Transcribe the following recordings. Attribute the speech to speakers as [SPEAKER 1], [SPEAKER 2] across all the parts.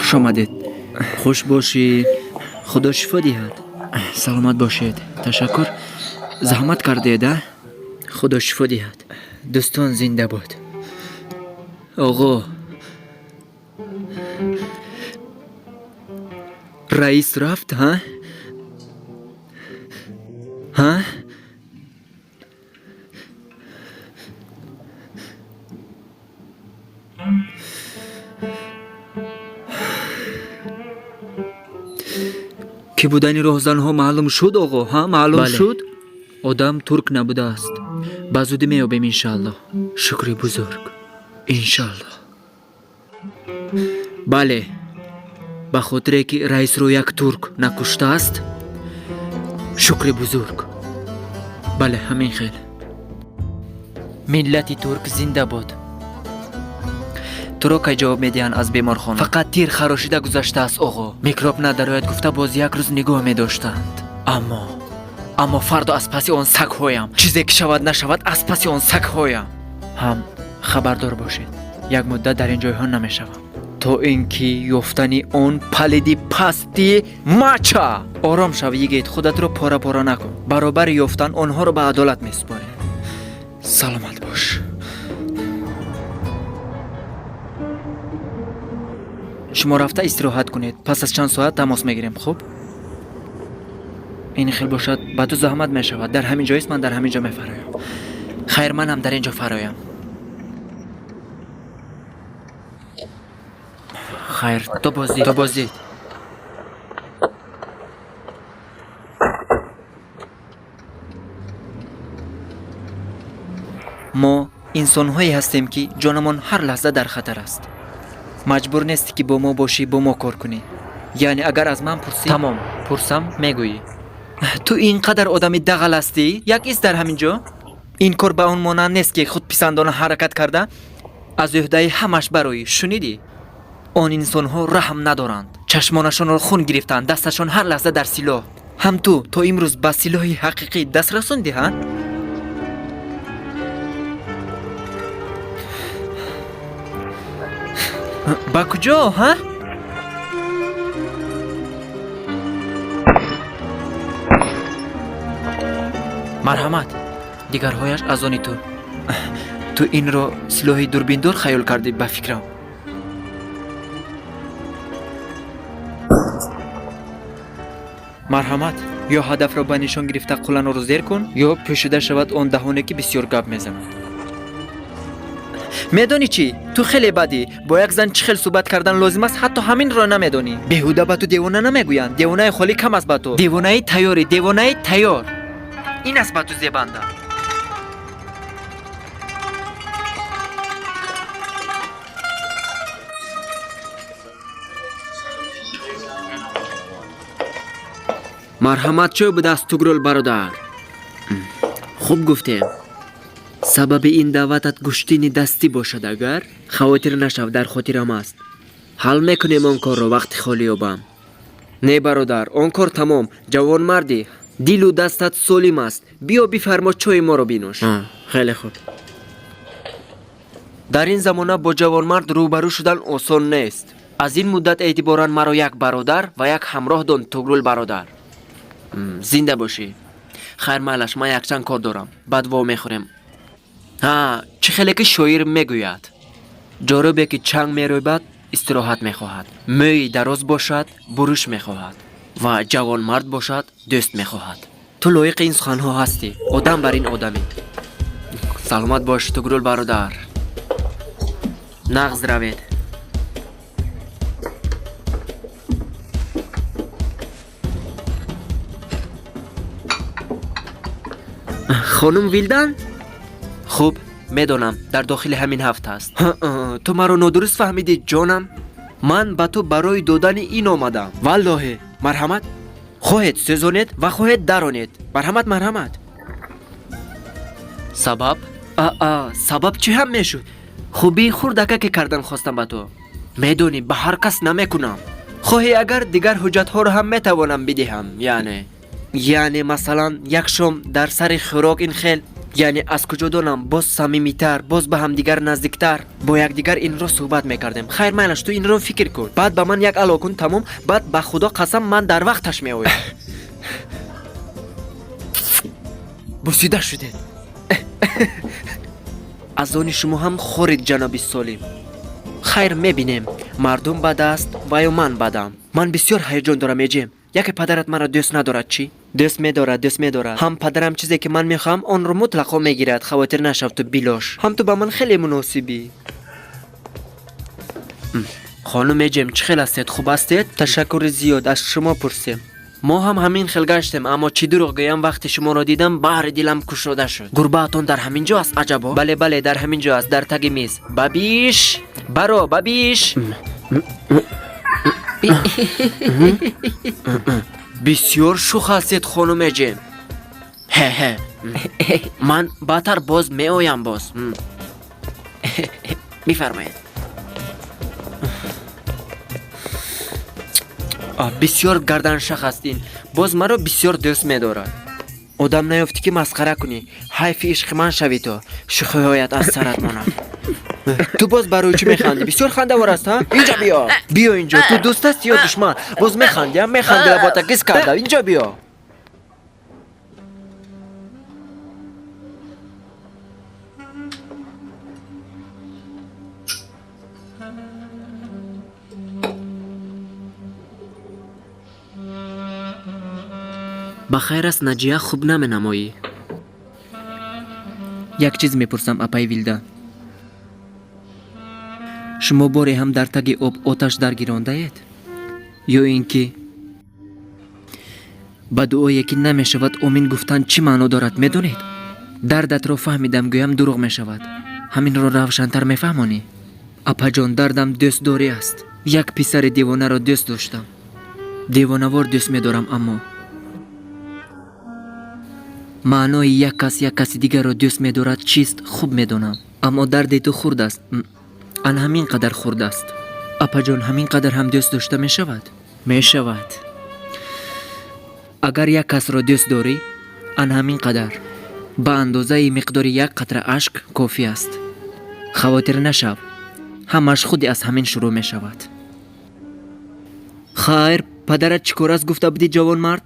[SPEAKER 1] Хуш омадед. Хуш бошӣ. Худо шифо диҳад. Саломат бошед. Ташаккур. Заҳмат кардед, а? Худо шифо диҳад. Дӯстон зинда бод. Оғо. Раис рафт, ҳа? Ҳа? Ки будани роҳзанҳо маълум шуд, оғо, ҳа? Маълум шуд? Одам турк набудааст. Ба зудӣ меёбем, иншааллоҳ. Шукри бузург. Иншааллоҳ. Бале, ба хотире ки раисро як турк накуштааст, шукри бузург. Бале, ҳамин хел. Миллати турк зинда бод. Туро кай ҷавоб медиҳанд аз беморхона? Фақат тир харошида гузаштааст, оғо. Микроб надарояд гуфта боз як рӯз нигоҳ медоштанд. Аммо фардо аз паси он сагҳоям. Чизе ки шавад нашавад, аз паси он сагҳоям. Ҳам хабардор бошед, як муддат дар ин ҷойҳо намешавам. То ин ки ёфтани он палиди пасти мача. Ором шав, йигит, худатро пора-пора накун. Баробари ёфтан онҳоро ба адолат месупорем. Саломат бош. Шумо рафта истироҳат кунед. Пас аз чанд соат тамос мегирем, хуб? Ин хел бошад, ба ту заҳмат мешавад. Дар ҳамин ҷоист, ман дар ҳамин ҷо мефароям. Хайр, манам дар ин ҷо фароям. Хайр, то боздид. То боздид. Мо инсонҳое ҳастем, ки ҷонамон ҳар лаҳза дар хатар аст. Маҷбур нестӣ, ки бо мо бошӣ, бо мо кор кунӣ. Яъне агар аз ман пурсӣ, тамом, пурсам, мегӯӣ. Ту ин қадар одами дағал ҳастӣ? Як ист дар ҳамин ҷо? Ин кор ба он монанд нест, ки худписандона ҳаракат карда аз ӯҳдаи ҳамаш бароӣ. Шунидӣ? Он инсонҳо раҳм надоранд. Чашмонашонро хун гирифтанд, дасташон ҳар лаҳза дар силоҳ. Ҳам ту то имрӯз ба силоҳи ҳақиқӣ даст расондӣ, ҳа? Ба куҷо, ҳа? Марҳамат, дигарҳояш аз они ту. Ту инро силоҳи дурбиндор хаёл кардӣ, ба фикрам. Марҳамат, ё ҳадафро ба нишон гирифта қулланоро зер кун, ё пӯшида шавад он даҳоне, ки бисёр гап мезанад. Медонӣ чӣ? Ту хеле бадӣ. Бо як зан чӣ хел суҳбат кардан лозим аст, ҳатто ҳаминро намедонӣ. Беҳуда ба ту девона намегӯянд. Девонаи холӣ кам аст ба ту. Девонаи тайёрӣ, девонаи тайёр. Ин аст ба ту зебанда. Марҳамат, чой будааст, Тугрул бародар. Хуб гуфтем. Сабаби ин даъватат гӯштини дастӣ бошад агар, хавотир нашав, дар хотирам аст. Ҳал мекунем он корро вақти холӣ ёбам. Не, бародар, он кор тамом. Ҷавонмардӣ, дилу дастат солим аст. Биё бифармо, чойи моро бинӯш. Хеле хуб. Дар ин замона бо ҷавонмард рӯбарӯ шудан осон нест. Аз ин муддат эътиборан маро як бародар ва як ҳамроҳ дон, Тугрул бародар. Зинда бошӣ. Хайр, майлаш, ман якчанд кор дорам. Баъд во мехӯрем. Ҳа, чӣ хеле ки шоир мегӯяд: ҷорубе ки чанг мерӯбад, истироҳат мехоҳад. Мӯи дароз бошад, буруш мехоҳад ва ҷавонмард бошад, дӯст мехоҳад. Ту лоиқи ин суханҳо ҳастӣ. Одам бар ин одамӣ. Саломат бош, Тугрул бародар. Нағз равед. Хонум Вилдан? Хуб, медонам, дар дохили ҳамин ҳафта аст. Ту маро нодуруст фаҳмидӣ, ҷонам. Ман ба ту барои додани ин омадам. Валлоҳе, марҳамат. Хоҳед сӯзонед ва хоҳед даронед. Марҳамат, марҳамат. Сабаб? Аа, сабаб чӣ ҳам мешуд? Хубии хурдакаке кардан хостам ба ту. Медонӣ, ба ҳар кас намекунам. Хоҳӣ агар дигар ҳуҷҷатҳоро ҳам метавонам бидиҳам. Яъне масалан, як шом дар сари хӯрок ин хел. Яъне аз куҷо донам, боз самимитар, боз ба ҳамдигар наздиктар, бо якдигар инро суҳбат мекардем. Хайр, майлаш, ту инро фикр кун, баъд ба ман як ало кун, тамом. Баъд ба худо қасам, ман дар вақташ меоям. Бусида шудед. Аз они шумо ҳам хорид, ҷаноби Солим. Хайр, мебинем, мардум бад аст ва ё ман бадам. Ман бисёр ҳаяҷон дорам. Эҷем, яке падарат маро дӯст надорад чӣ? Дӯст медорад, дӯст медорад. Ҳам падарам чизе ки ман мехоҳам, онро мутлақо мегирад. Хавотир нашав ту, билош. Ҳам ту ба ман хеле муносибӣ. Хонум Эҷем, чӣ хел ҳастед, хуб ҳастед? Ташаккури зиёд, аз шумо пурсем. Мо ҳам ҳамин хел гаштем, аммо чӣ дурӯғ гӯям, вақте шуморо дидам, баҳри дилам кушода шуд. Гурбаатон дар ҳамин ҷо аст, аҷабо. Бале, бале, дар ҳамин ҷо аст, дар таги миз. Бабиш, баро, бабиш. Бисёр шух ҳастед, хонум Эҷем. Ҳе-ҳе, ман баъдтар боз меоям, боз. Бифармоед. Бисёр гарданшах аст ин, боз маро бисёр дӯст медорад. Одам наёфтӣ ки масхара кунӣ. Ҳайфи ишқи ман шавӣ ту, шӯхиҳоят аз сарат монад. Ту боз барои чӣ механдӣ? Бисёр хандавор аст, ҳа? Инҷа биё, биё инҷо. Ту дӯст ҳасти ё душман? Боз механдӣ, механдӣ, лабота гиз карда. Инҷо биё. Ба хайр аст, Наҷия, хуб наменамоӣ. Як чиз мепурсам, апаи Вилда. Шумо боре ҳам дар таги об оташ даргирондаед? Ё ин ки ба дуое ки намешавад омин гуфтан чӣ маъно дорад, медонед? Дардатро фаҳмидам гӯям, дурӯғ мешавад. Ҳаминро равшантар мефаҳмонӣ? Апаҷон, дардам дӯстдорӣ аст. Як писари девонаро дӯст доштам. Девонавор дӯст медорам, аммо маънои як кас як каси дигарро дӯст медорад чист, хуб медонам. Аммо дарди ту хурд аст, ан ҳамин қадар хурд аст. Апаҷон, ҳамин қадар ҳам дӯст дошта мешавад? Мешавад. Агар як касро дӯст дорӣ, ан ҳамин қадар, ба андозаи миқдори як қатра ашк кофӣ аст. Хавотир нашав, ҳамаш худи аз ҳамин шурӯъ мешавад. Хайр, падарат чӣ кор аст, гуфта будӣ, ҷавонмард?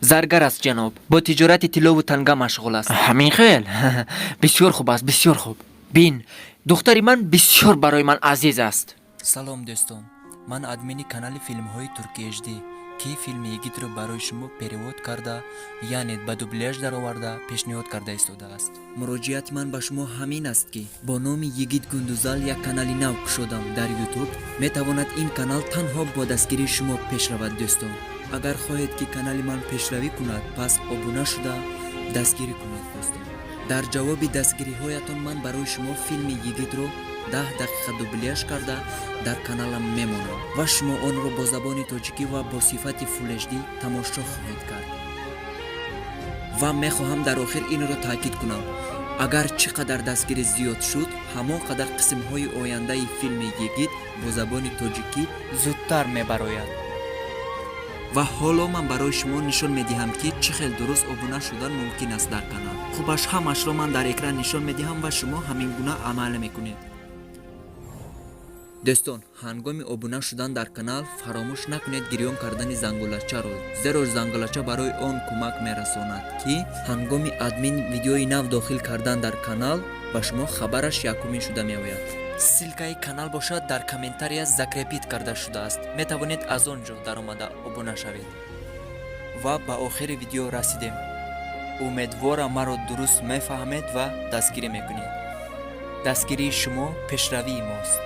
[SPEAKER 1] Заргар аст, ҷаноб, бо тиҷорати тиллову танга машғул аст. Ҳамин хел, бисёр хуб аст, бисёр хуб. Бин, духтари ман бисёр барои ман азиз аст.
[SPEAKER 2] Салом, дӯстон, ман админи канали филмҳои Турки HD, ки филми Йигитро барои шумо перевод карда, яъне ба дубляж дароварда пешниҳод карда истодааст. Муроҷиати ман ба шумо ҳамин аст, ки бо номи Йигит Гундузал як канали нав кушодам дар Ютуб. Метавонад ин канал танҳо бо дастгирии шумо пеш равад. Дӯстон, агар хоҳед, ки канали ман пешравӣ кунад, пас обуна шуда дастгирӣ кунед. Дӯстон, дар ҷавоби дастгириҳоятон ман барои шумо филми Йигитро 10 дақиқа дубляж карда дар каналам мемонам ва шумо онро бо забони тоҷикӣ ва бо сифати Full HD тамошо хоҳед кард. Ва мехоҳам дар охир инро таъкид кунам: агар чӣ қадар дастгирӣ зиёд шуд, ҳамон қадар қисмҳои ояндаи филми Йигит бо забони тоҷикӣ зудтар мебарояд. Ва ҳоло ман барои шумо нишон медиҳам, ки чӣ хел дуруст обуна шудан мумкин аст дар канал. Хубаш, ҳамашро ман дар экран нишон медиҳам ва шумо ҳамин гуна амал мекунед. Дӯстон, ҳангоми обуна шудан дар канал фаромӯш накунед гирён кардани зангулачаро, зеро зангулача барои он кӯмак мерасонад, ки ҳангоми админ видеои нав дохил кардан дар канал ба шумо хабараш якумин шуда меояд. Ссылкаи канал бошад, дар комментария закрепить карда шудааст, метавонед аз он ҷо даромада обуна шавед. Ва ба охири видео расидем. Умедворам, маро дуруст мефаҳмед ва дастгирӣ мекунед. Дастгирии шумо пешравии мост.